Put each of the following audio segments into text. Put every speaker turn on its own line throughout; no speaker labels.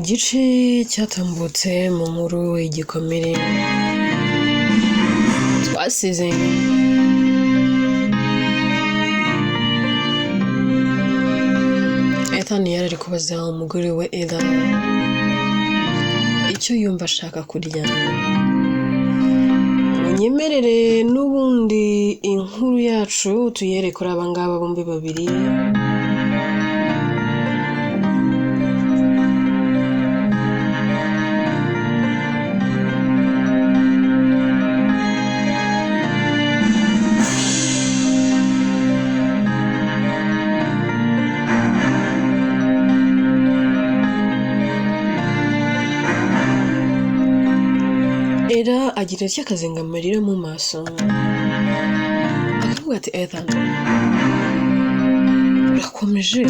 Gice cyatambutse mu nkuru y'igikomere twasize Ethan yari ari kubaza umugore we Ella icyo yumva ashaka kurya. Munyemerere n'ubundi inkuru yacu tuyere kuri aba ngaba bombi babiri. Ella agira atya akazinga amarira mu maso, akavuga ati Ethan urakomeje.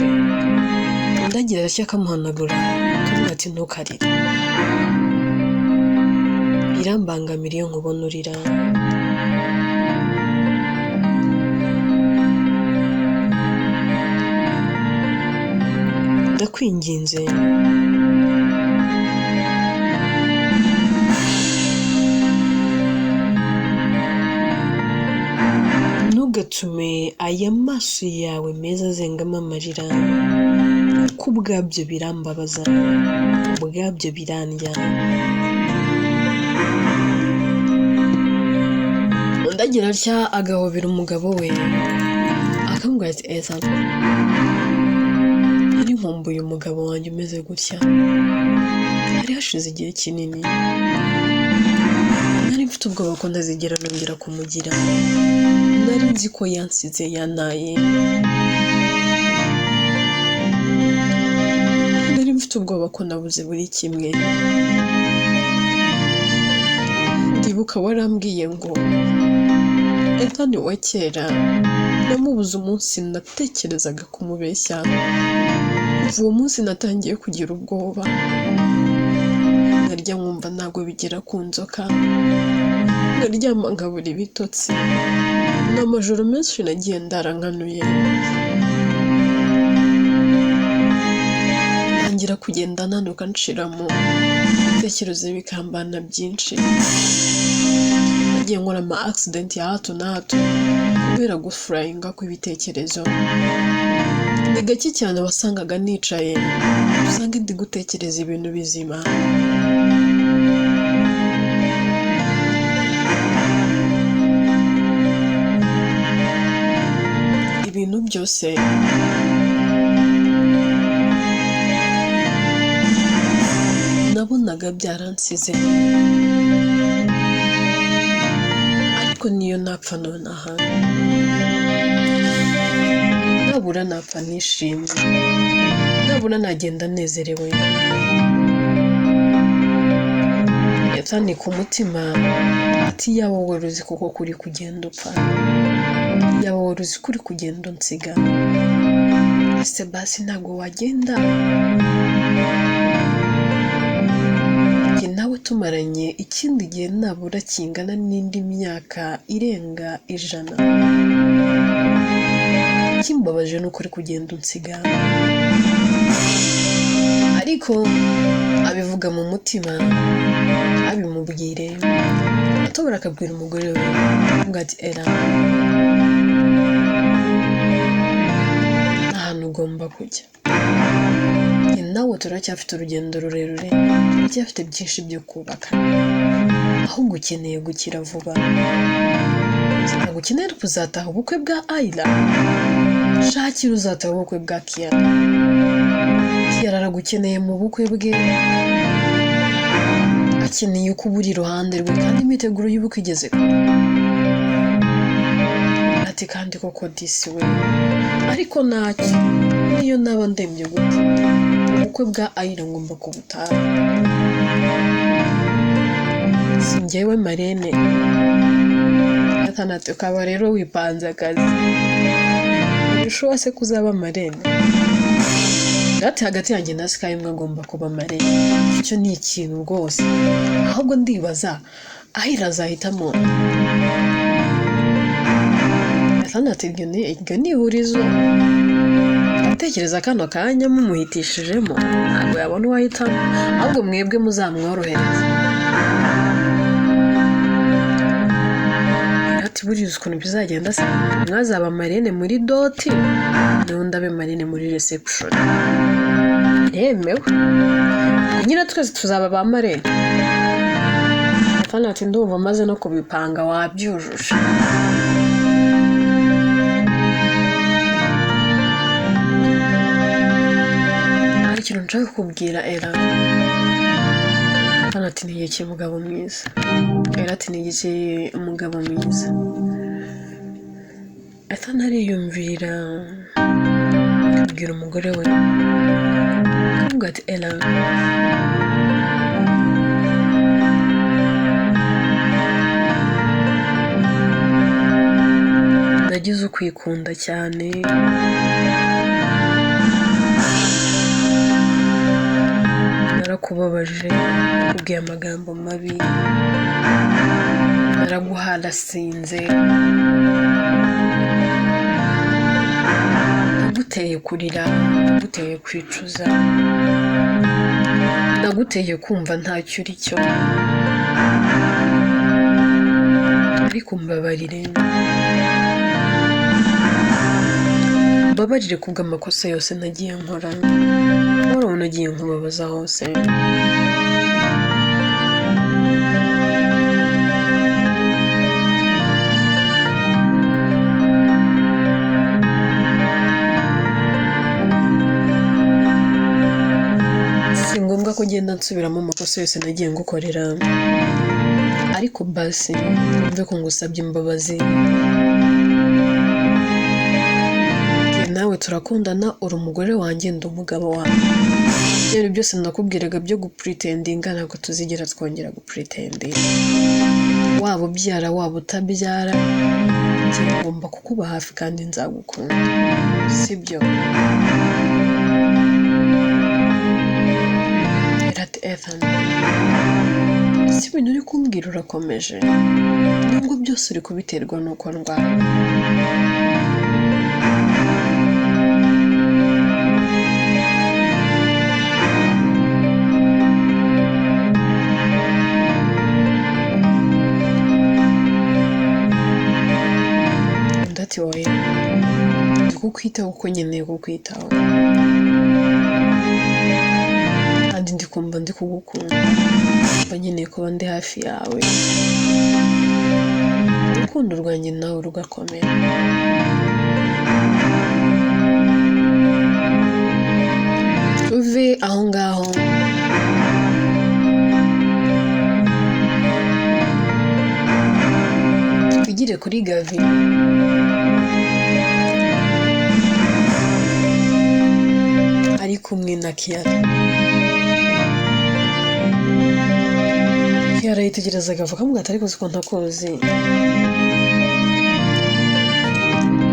Undi agira atya akamuhanagura akavuga ati ntukarire, birambangamira iyo nkubona urira. Ndakwinginze ntugatume aya maso yawe meza azengamo amarira, kuko ubwabyo birambabaza, ubwabyo birandya. Undi agira atya agahobera umugabo we akamubwira ati Ethan, nari nkumbuye umugabo wanjye umeze gutya, hari hashize igihe kinini, nari mfite ubwoba ko ntazigera nongera kumugira, nari nzi ko yansize yantaye, nari mfite ubwoba ko nabuze buri kimwe. Ndibuka warambwiye ngo Ethan wa kera namubuze umunsi natekerezaga kumubeshya, kuva uwo munsi natangiye kugira ubwoba, nkarya nkumva ntabwo bigera ku nzoka, nkaryama nkabura ibitotsi, n'amajoro menshi nagiye ndara nkanuye, ntangira kugenda nanuka nshiramo, ibitekerezo bikambana byinshi, nagiye nkora ama accident ya hato na hato kubera gufurayinga kw'ibitekerezo. Ni gake cyane wasangaga nicaye usanga ndi gutekereza ibintu bizima. Ibintu byose nabonaga byaransize, ariko niyo napfa nonaha nabura napfa nishimye, nabura nagenda nezerewe. Ethan ku mutima ati yaba wari uzi koko kuri kugenda upfa, yaba wari uzi ko uri kugenda unsiga, ese basi ntabwo wagenda? Njye nawe tumaranye ikindi gihe nabura kingana n'indi myaka irenga 100. Ikimbabaje ni uko uri kugenda unsiga. Ariko abivuga mu mutima, abimubwire, atobora akabwira umugore we, avuga ati Ella, nta hantu ugomba kujya. Njye nawe turacyafite urugendo rurerure, turacyafite byinshi byo kubaka, ahubwo ukeneye gukira vuba. Ntabwo ukeneye kuzataha ubukwe bwa Ayla, shakira uzataha ubukwe bwa Kiara. Kiara aragukeneye mu bukwe bwe, akeneye ko uba uri iruhande rwe, kandi imyiteguro y'ubukwe igeze kure. Ati kandi koko disi we, ariko ntacyo, niyo naba ndembye gute, ubukwe bwa Ayla ngomba kubutaha. Si njyewe marene. Ethan ati ukaba rero wipanze akazi, ubishoboye se ko uzaba marene? Ati hagati yanjye na Sky umwe agomba kuba marene, icyo ni ikintu rwose. Ahubwo ndibaza Ayla azahitamo. Ethan ati iryo ni ihurizo. Ndatekereza kano kanya mumuhitishijemo ntabwo yabona uwahitamo, ahubwo mwebwe muzamworohereze. Ati buriya uzi ukuntu bizagenda se, mwazaba marene muri dot, n'undi abe marene muri reception, yemewe nyine twese tuzaba ba marene. Ethan ati ndumva maze no kubipanga wabyujuje. Hari ikintu nshaka kukubwira Ella. Ethan ati ni igiki mugabo mwiza? Ella ati ni igiki umugabo mwiza? Ethan ariyumvira akabwira umugore we, akavuga ati Ella, nagize ukwikunda cyane, narakubabaje, nakubwiye amagambo mabi, naraguharasinze, naguteye kurira, naguteye kwicuza, naguteye kumva ntacyo uri cyo, ariko mbabarire, mbabarire kubw'amakosa yose nagiye nkora, urabona nagiye nkubabaza hose. Si ngombwa ko ngenda nsubiramo amakosa yose nagiye ngukorera, ariko basi mve ko ngusabye imbabazi. Nawe turakundana, uri umugore wanjye, ndi umugabo wawe. Ibyo byose nakubwiraga byo gupuritendinga ntabwo tuzigera twongera gupuritendinga. Waba ubyara waba utabyara, ngomba kukuba hafi kandi nzagukunda, sibyo? Ati Ethan, si ibintu uri kumbwira urakomeje, nubwo byose uri kubiterwa n'uko ndwara. Undi ati oya, ndi kukwitaho kuko nkeneye kukwitaho, kandi ndi kumva ndi kugukunda, mba nkeneye kuba ndi hafi yawe, urukundo rwanjye nawe rugakomera. Tuve aho ngaho twigire kuri Gavi. Ari kumwe na Kiara. Kiara yitegereza Gavi akamubwira ati ariko siko ntakuzi,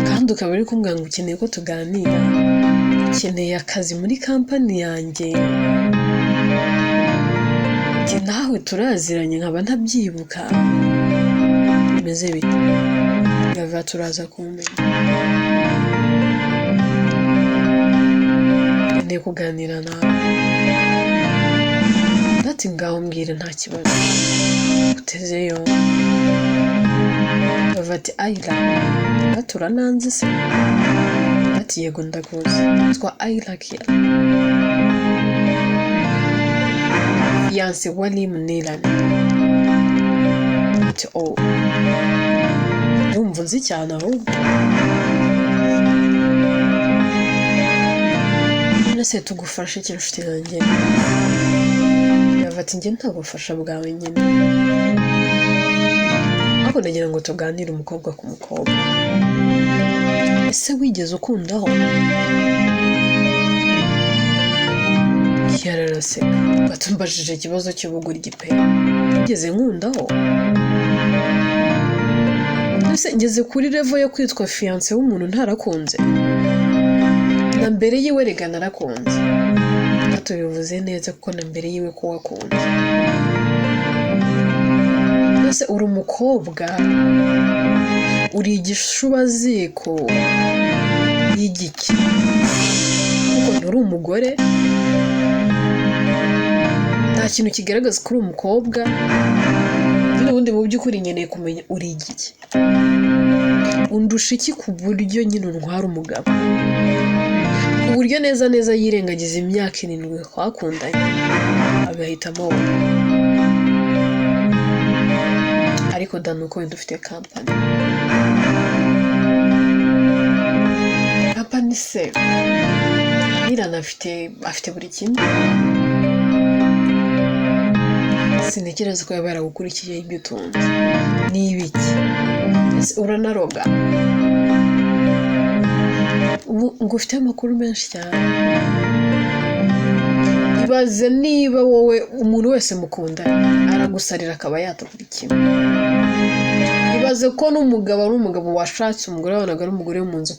kandi ukaba uri kumbwira ngo ukeneye ko tuganira, ukeneye akazi muri kampani yanjye, njye nawe turaziranye nkaba ntabyibuka, bimeze bite? Gavi turaza kumenya, nkeneye kuganira nawe. Ati ngaho mbwira nta kibazo, utezeyo. Gavi ati Ayla, turananze se? Ati yego ndakuzi, twa Ayla Kiara, fiance wa Liam Neelan. Ati oh, ndumva unzi cyane ahubwo. None se tugufashe iki nshuti yanjye? Gavi ati njye nta bufasha bwawe nyine, ariko ndagira ngo tuganire umukobwa ku mukobwa. Ese wigeze ukundaho? Kiara araseka, batumbajije ikibazo cy'ubugoryi pe, nigeze nkundaho? Ese ngeze kuri level yo kwitwa fiance w'umuntu ntarakunze? Na mbere yiwe rega narakunze. Tubivuze neza kuko na mbere yiwe ko wakunze. Ese uri umukobwa, uri igishubaziko y'igiki? Nturi umugore, nta kintu kigaragaza ko uri umukobwa. N'ubundi mu by'ukuri nkeneye kumenya uri igiki, undusha iki ku buryo nyine untwara umugabo, ku buryo neza neza yirengagiza imyaka 7 twakundanye agahitamo wowe. Ariko Dani uko wenda ufite kampani, kampani se Nirana afite buri kimwe, sintekereza ko yaba yaragukurikiye ibyo utunze. Ni ibiki ese? Uranaroga? Ubu ngo ufite amakuru menshi cyane. Ibaze niba wowe umuntu wese mukundana aragusarira akaba yata buri kimwe. Ibaze ko n'umugabo ari umugabo washatse umugore wabonaga ari umugore wo mu nzu,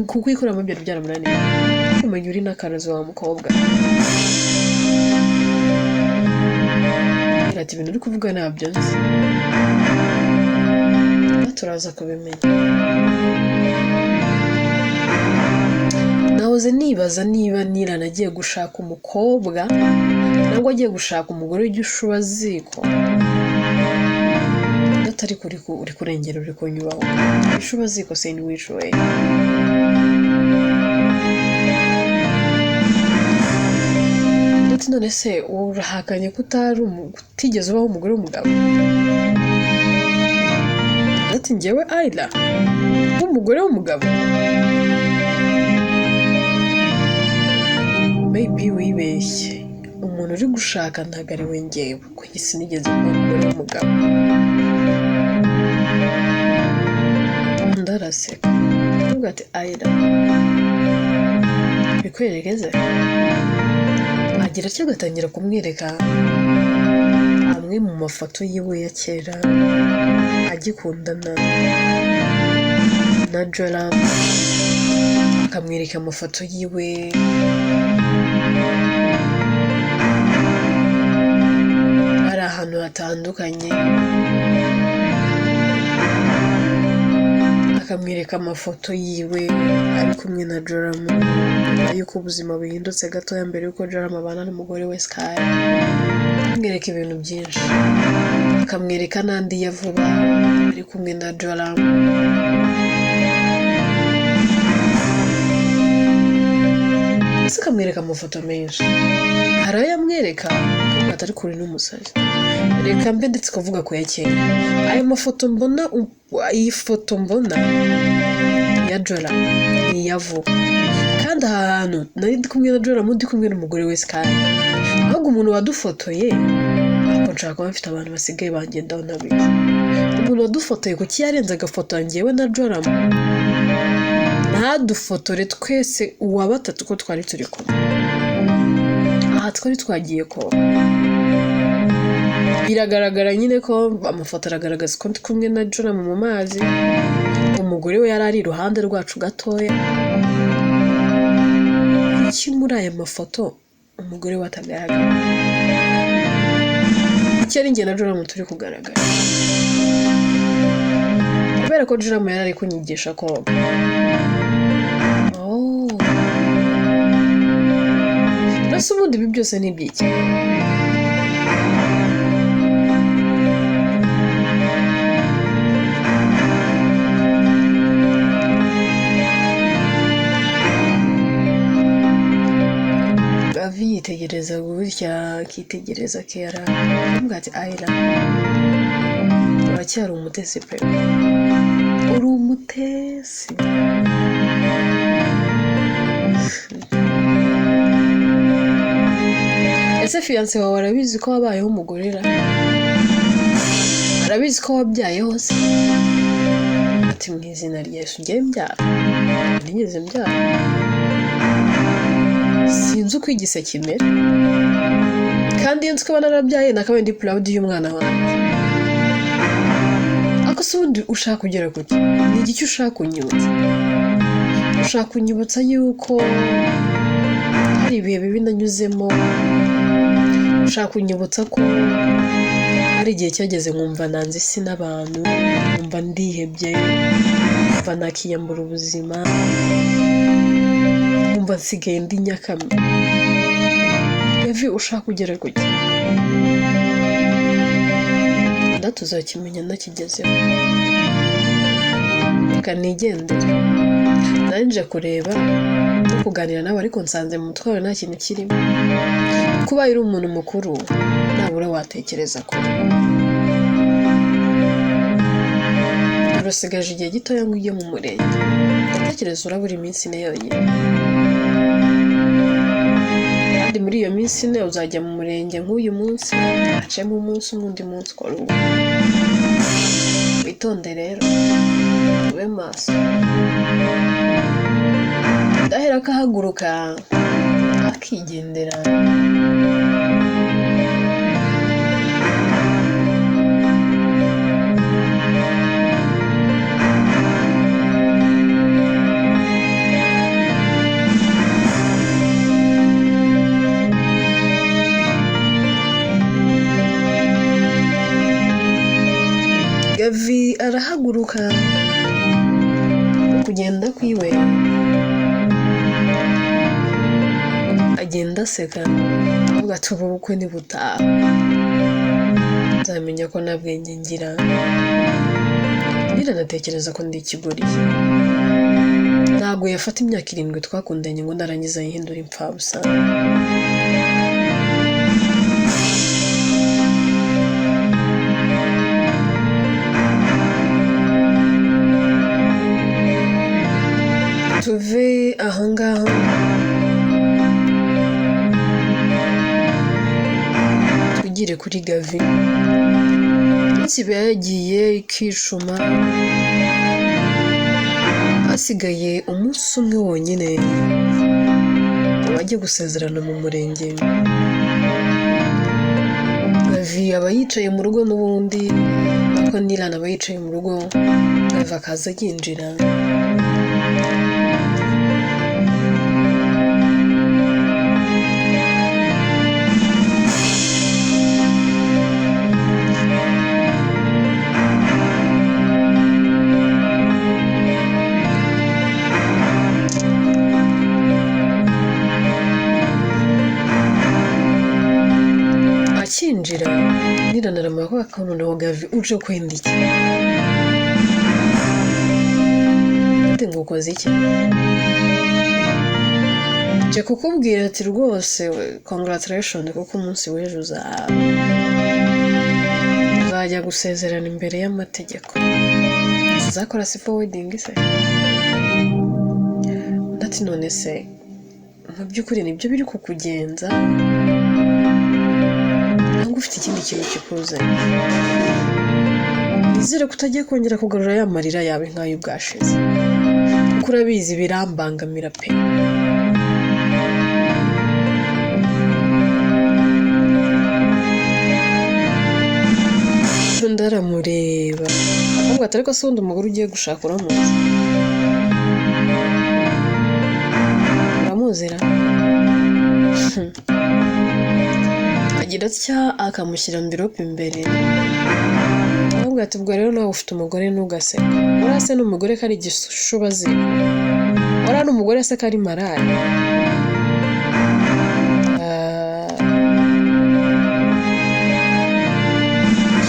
kuko ikuramo byari byaramunaniye. Kumenya uri n'akarozi wa mukobwa. Ati ibintu uri kuvuga ntabyo nzi, turaza kubimenya. Nahoze nibaza niba Nirana agiye gushaka umukobwa cyangwa agiye gushaka umugore w'igishubaziko. Atari uri kurengera, uri kunyubaho igishubaziko se in which way? Ndetse none se urahakanye ko utigeze ubaho umugore w'umugabo? Ati njyewe Ayla w'umugore w'umugabo? Maybe wibeshye, umuntu uri gushaka ntabwo ari we njyewe, kuko sinigeze kuba umugore w'umugabo. Undi araseka avuga ati Ayla bikwereke. Agira atya agatangira kumwereka amwe mu mafoto yiwe ya kera agikundana na Joram, akamwereka amafoto yiwe ari ahantu hatandukanye, akamwereka amafoto yiwe ari kumwe na Joram nyuma y'uko ubuzima buhindutse gatoya mbere y'uko Joram abana n'umugore we Sky. Akamwereka ibintu byinshi, akamwereka n'andi ya vuba ari kumwe na Joram. Ese akamwereka amafoto menshi, hari ayo amwereka akavuga ati ariko uri n'umusazi, reka mbe ndetse kuvuga ku ya kera. Ayo mafoto mbona, iyi foto mbona ya Joram ni iya vuba, kandi aha hantu nari ndi kumwe na Joram, ndi kumwe n'umugore we Sky. Ahubwo umuntu wadufotoye, ariko nshaka kuba mfite abantu basigaye bangendaho ntabizi. Umuntu wadufotoye kuki yarenze agafoto njyewe na Joram, ntadufotore twese uwa batatu ko twari turi kumwe? Aha twari twagiye koga, biragaragara nyine ko amafoto aragaragaza ko ndi kumwe na Joram mu mazi, umugore we yari ari iruhande rwacu gatoya. Kuki muri aya mafoto umugore we atagaragara? Kuki ari njye na Joram turi kugaragara? Kubera ko Joram yari ari kunyigisha koga. Oh. Mbese ubundi ibi byose ni iby'iki? Gavi yitegereza gutya, akitegereza Kera, akavuga ati Ayla uracyari umutesi pe, uri umutesi. Ese fiyanse wawe arabizi ko wabayeho umugore ra? Arabizi ko wabyayeho se? Ati mu izina rya Yesu njyewe mbyara, nigeze mbyara, sinzi uko igise kimera, kandi iyo nzi ko narabyaye nakabaye ndi proud y'umwana wanjye. Ariko se ubundi ushaka kugera kuki? Ni igiki ushaka kunyibutsa? Ushaka kunyibutsa yuko hari ibihe bibi nanyuzemo, ushaka kunyibutsa ko hari igihe cyageze nkumva nanze isi n'abantu, nkumva ndihebye, nkumva nakiyambura ubuzima, Nkumva nsigaye ndi nyakame. Gavi, ushaka kugera kuki? Tuzakimenya nakigezeho. Reka nigendere. Nari nje kureba no kuganira nawe, ariko nsanze mu mutwe wawe nta kintu kirimo. Kuba uri umuntu mukuru nabura watekereza kure. Urusigaje igihe gitoya ngo ujye mu murenge. Ndatekereza urabura iminsi 4 yonyine. Kandi muri iyo minsi 4 uzajya mu murenge nk'uyu munsi, hacemo umunsi umwe, undi munsi ukora uwo. Witonde rero, ube maso. Ndahera akahaguruka akigendera. Gavi arahaguruka, kugenda kwiwe agenda aseka, avuga ati ubu bukwe nibutaha nzamenya ko nta bwenge ngira, niranatekereza ko ndi ikigoryi. Ntabwo yafata imyaka 7 twakundanye ngo narangiza yihindura impfabusa. Tuve ahangaha twigire kuri Gavi. Iminsi iba yagiye ikicuma, hasigaye umunsi umwe wonyine bajye gusezerana mu murenge. Gavi aba yicaye mu rugo n'ubundi, ariko Nilana aba yicaye mu rugo, Gavi akaza yinjira. Akinjira Nilana aramuha ko noneho Gavi uje kwenda iki? Ati ngo ukoze iki? Nje kukubwira ati rwose congratulation, kuko umunsi w'ejo uzajya gusezerana imbere y'amategeko. Uzakora civil wedding se? Ati none se mu by'ukuri nibyo biri kukugenza cyangwa ufite ikindi kintu kikuzanye? Nizere ko utagiye kongera kugarura ya marira yawe nk'ayo ubwashize, kuko urabizi birambangamira pe. Undi aramureba akavuga ati ariko se ubundi umugore ugiye gushaka uramuzi? Uramuzira? Agira atya akamushyira mvirope imbere, aravuga ati ubwo rero nawe ufite umugore ntugaseka. Uriya se n'umugore ko ari igishubaziko? Uriya n'umugore se ko ari maraya?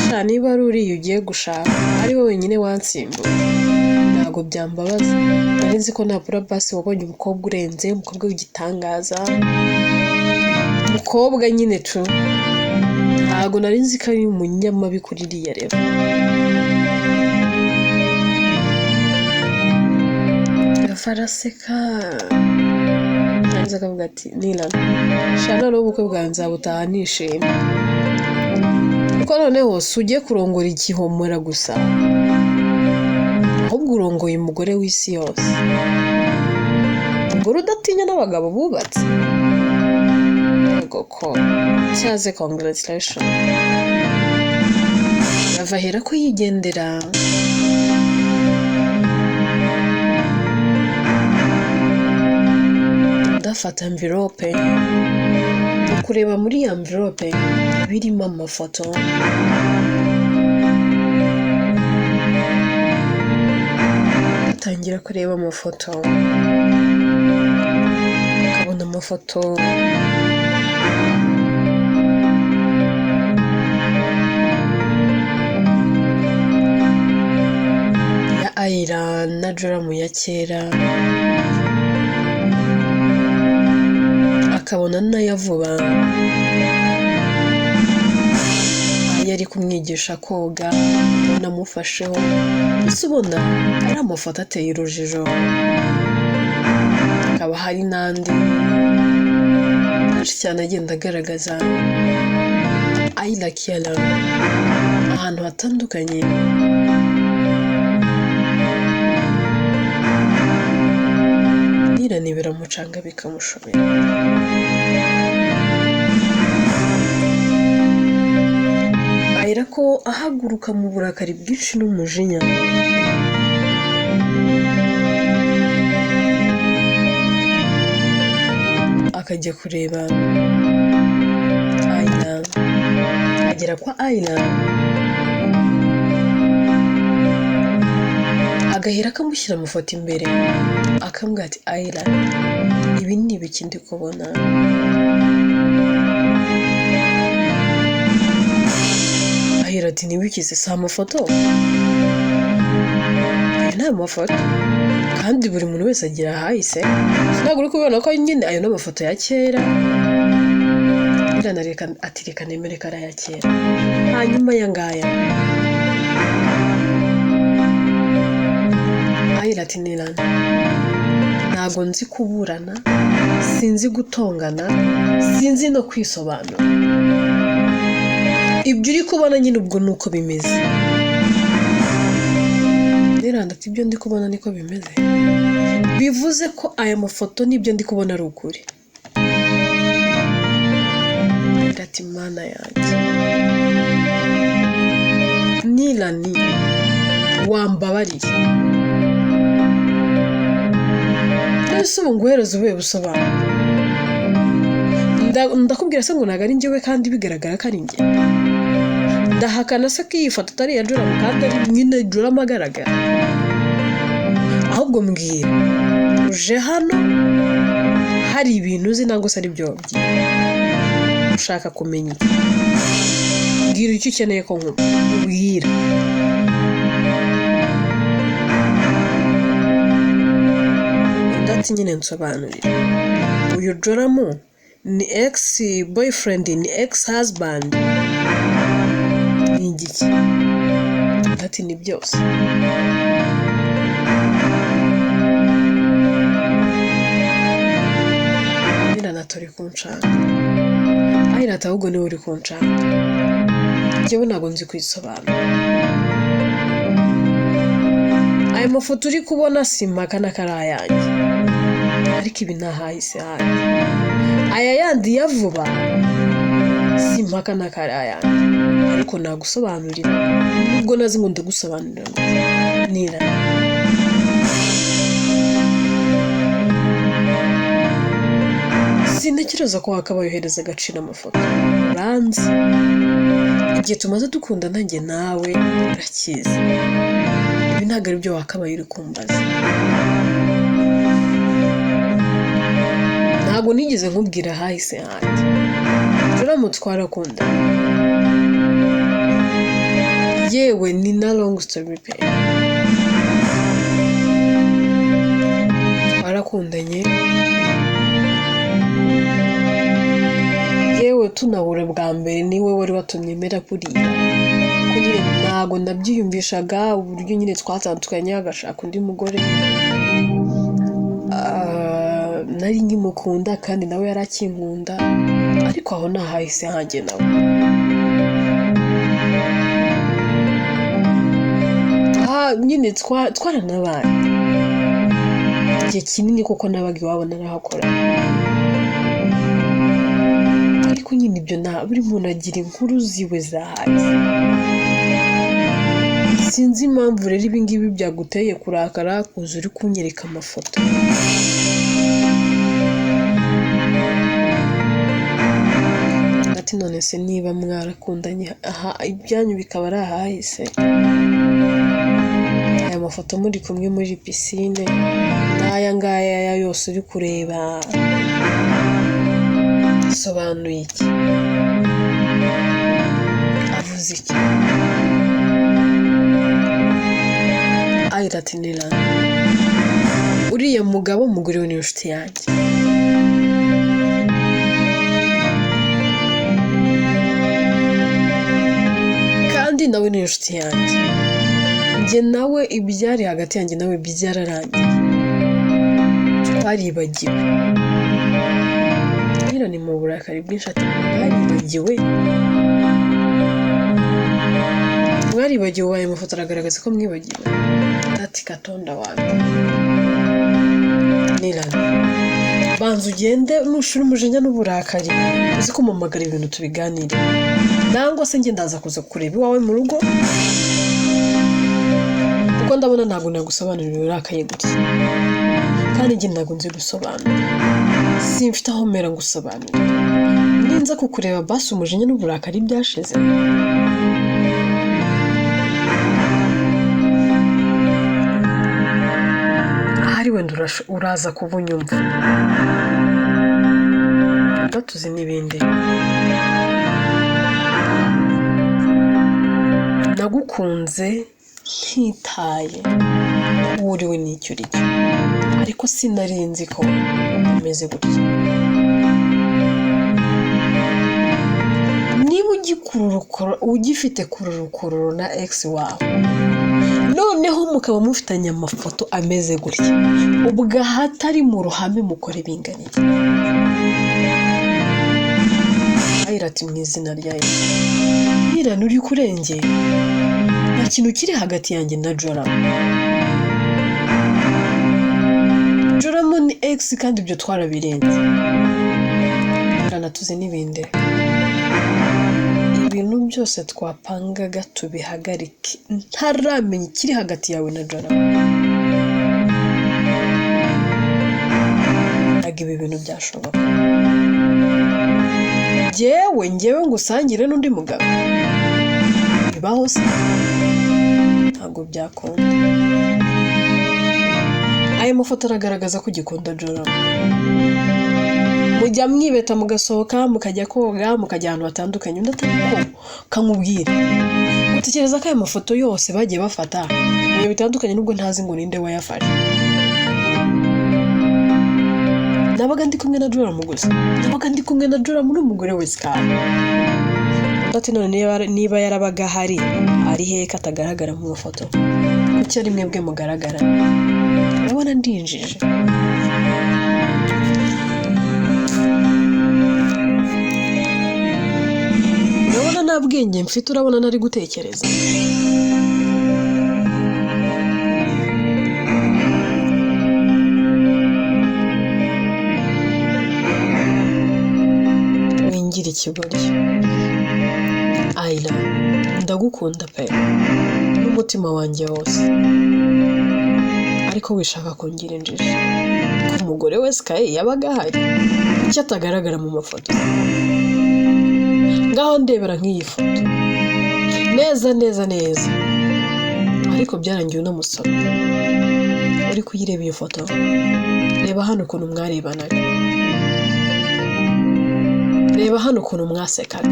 Sha niba ari uriya ugiye gushaka ari we wenyine wansimbuye, ntabwo byambabaza. Nari nzi ko nabura basi wabonye umukobwa urenze, umukobwa w'igitangaza, umukobwa nyine tu. Ntabwo nari nzi ko ari umunyamabi kuri iriya rero. Gavi araseka, yarangiza akavuga ati Nilana, sha noneho ubukwe bwawe nzabutaha nishimye, kuko noneho si ugiye kurongora igihomora gusa, ahubwo urongoye umugore w'isi yose, umugore udatinya n'abagabo bubatse. Yego ko cyaze, congratulation. Gavi ahera ko yigendera. Ndafata mvirope, kureba muri ya mvirope birimo amafoto. Atangira kureba amafoto. Amafoto ya Ayla na Joram ya kera, akabona n'aya vuba yari kumwigisha koga, ubona amufasheho, mbese ubona ari amafoto ateye urujijo. Hakaba hari n'andi menshi cyane agenda agaragaza Ayla Kyala ahantu hatandukanye. Nirani biramucanga bikamushobera. Ayla ko ahaguruka mu burakari bwinshi n'umujinya, akajya kureba Ayla, agera kwa Ayla agahera akamushyira amafoto imbere, akambwira ati Ayla, ibi ni ibiki ndi kubona? Ayla ati ntiwikize, si amafoto, aya ni amafoto kandi buri muntu wese agira ahahise, ntabwo uri kubibona ko nyine ayo ni amafoto ya kera. Ati reka nemere ko ari aya kera, hanyuma aya ngaya. Ayla ati Nirani, ntabwo nzi kuburana, sinzi gutongana, sinzi no kwisobanura, ibyo uri kubona nyine ubwo ni uko bimeze. Nirani ati ibyo ndi kubona niko bimeze, bivuze ko aya mafoto n'ibyo ndi kubona ari ukuri. Ayla ati Mana yanjye, Nirani wambabariye, ese ubu nguhereze ubuhe busobanuro? Ndakubwira se ngo ntabwo ari njyewe kandi bigaragara ko ari njye? Ndahakana se ko iyi foto atari iya Joram kandi ari nyine Joram agaragara? Ahubwo mbwira, uje hano hari ibintu uzi nangwa se ari byo wabwiye? Ushaka kumenya iki? Mbwira icyo ukeneye ko nkubwira. Ati nyine nsobanurira, uyu Joram ni ex boyfriend, ni ex husband, ni igiki? Ati ni byose. Nirani uri kunshaka. Ayla ati ahubwo niwe uri kunshaka, njyewe ntabwo nzi kwisobanura. Aya mafoto uri kubona si impaka ko ari ayanjye, ariko ibi ni ahahise hanjye. Aya yandi ya vuba si impaka ko ari ayanjye, ariko nagusobanurira nubwo nazi ngo ndagusobanurira. Nirani sintekereza ko wakabaye uhereza agaciro amafoto, uranzi igihe tumaze dukundana njye nawe urakizi, ibi ntabwo ari byo wakabaye uri kumbaza. Ntabwo nigeze nkubwira ahahise hanjye, Joram twarakundana, yewe ni na long story pe, twarakundanye yewe tunahura bwa mbere niwe wari watumye mera kuriya, ko nyine ntabwo nabyiyumvishaga uburyo nyine twatandukanye agashaka undi mugore. Nari nkimukunda kandi nawe yari akinkunda, ariko aho nahahise hanjye nawe. Nyine twaranabaye igihe kinini kuko nabaga iwabo narahakora, ariko nyine ibyo na buri muntu agira inkuru ziwe zahahise. Sinzi impamvu rero ibi ngibi byaguteye kurakara kuza uri kunyereka amafoto. Ati none se niba mwarakundanye aha ibyanyu bikaba ari ahahise, aya mafoto muri kumwe muri pisine n'aya ngaya yose uri kureba, Asobanuye iki? Avuze iki? Ayira ati Nira, uriya mugabo umugore we ni inshuti yanjye. Kandi nawe ni inshuti yanjye. Njye nawe ibyari hagati yanjye nawe byararangiye. Twaribagiwe. Nira ni mu burakari bwinshi ati mwaribagiwe. Mwaribagiwe ayo mafoto aragaragaza ko mwibagiwe. Ati Katonda wanjye. Nira, banza ugende nushira umujinya n'uburakari uzi ko umpamagara ibintu tubiganire, nangwa se njye ndaza kuza kureba iwawe mu rugo, kuko ndabona ntabwo nagusobanurira urakaye gutya, kandi njye ntabwo nzi gusobanura, simfite aho mera ngusobanurira. Ninza kukureba basi umujinya n'uburakari byashize. Ahari wenda uraza kuba unyumva, tuzi n'ibindi. Nagukunze ntitaye uwo uriwe n'icyo uri cyo, ariko sinari nzi ko umeze gutya. Niba ugifite kururukururu na ex wawe, noneho mukaba mufitanye amafoto ameze gutya, ubwo ahatari mu ruhame mukore binganiye. Ayira ati mu izina rya Yesu. Nira uri kurengera, nta kintu kiri hagati yanjye na Joramo. Joramo ni ex kandi ibyo twarabirenze. Tuzi n'ibindi. Ibintu byose twapangaga tubihagarike, ntaramenya ikiri hagati yawe na Joramo. Ntabwo ibi bintu byashoboka. Njyewe ngusangire n'undi mugabo bibaho se? Ntabwo byakunda. Aya mafoto aragaragaza ko ugikunda Joramo. Mujya mwibeta mugasohoka, mukajya koga, mukajya ahantu hatandukanye, undi atari ko kamubwira. Utekereza ko aya mafoto yose bagiye bafata mu bihe bitandukanye, nubwo ntazi ngo ninde wayafashe. Nabaga ndi kumwe na Joramo gusa, nabaga ndi kumwe na Joramo n'umugore we Sky. Ati none niba yarabaga ahari, ari hehe ko atagaragara mu mafoto? Kuki ari mwebwe mugaragara? Urabona ndinjije. Urabona nta bwenge mfite, urabona nari gutekereza. Wingira ikigoryi. Ayla, ndagukunda pe n'umutima wanjye wose, ariko wishaka kungira injiji. Ko umugore we Sky yabaga ahari, kuki atagaragara mu mafoto? Ngaho ndebera nk'iyi foto neza neza neza, ariko byarangiye unamusoma. Uri kuyireba iyo foto, reba hano ukuntu mwarebanaga, reba hano ukuntu mwasekaga.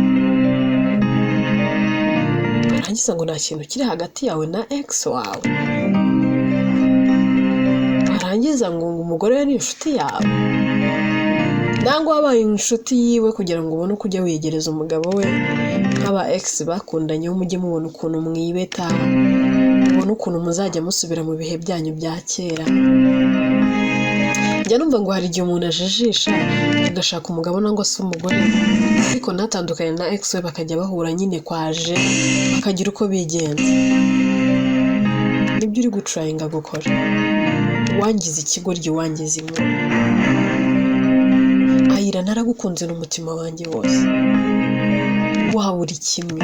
Arangiza ngo nta kintu kiri hagati yawe na ex wawe, arangiza ngo umugore we ni inshuti yawe, nangwa wabaye inshuti yiwe kugira ngo ubone uko ujya wiyegereza umugabo we nk'aba ex bakundanye, mujye mubona ukuntu mwibeta, mubone ukuntu muzajya musubira mu bihe byanyu bya kera. Njya numva ngo hari igihe umuntu ajijisha agashaka umugabo nangwa se umugore, ariko ntatandukane na ex we, bakajya bahura nyine kwaje, bakagira uko bigenza. Nibyo uri gucurayinga gukora. Wangize ikigoryi, wangize inkuru. Ayira, naragukunze n'umutima wanjye wose, wa buri kimwe.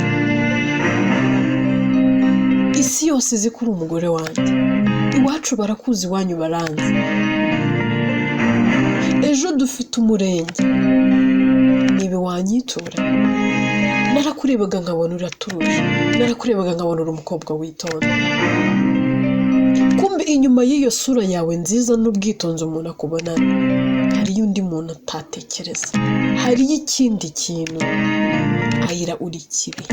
Isi yose izi ko uri umugore wanjye, iwacu barakuzi, iwanyu baranzi. Ejo dufite umurenge, niba wanyitura. Narakurebaga nkabona uratuje, narakurebaga nkabona uri umukobwa witonda. Kumbe inyuma y'iyo sura yawe nziza n'ubwitonzi umuntu akubonana, Hariyo undi muntu utatekereza, hariyo ikindi kintu. Ayira, uri kibi.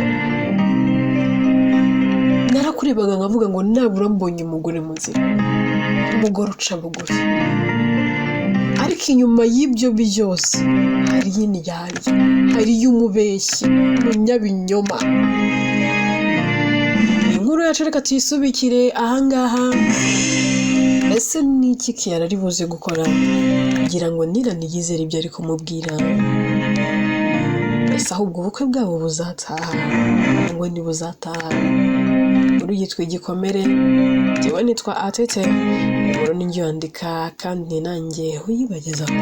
Narakurebaga nkavuga ngo nabura mbonye umugore muzima, umugore uca bugufi, ariko inyuma y'ibyo byose hariyo indyarya, hariyo umubeshyi, umunyabinyoma. Inkuru yacu reka tuyisubikire ahangaha. Ese ni iki Kiyara ari buze gukora kugira ngo Nirani yizere ibyo ari kumubwira? Ese ahubwo ubukwe bwabo buzataha cyangwa ntibuzataha? Inkuru yitwa Igikomere. Njyewe nitwa Atete, inkuru ni njye uyandika kandi nanjye uyibagezaho.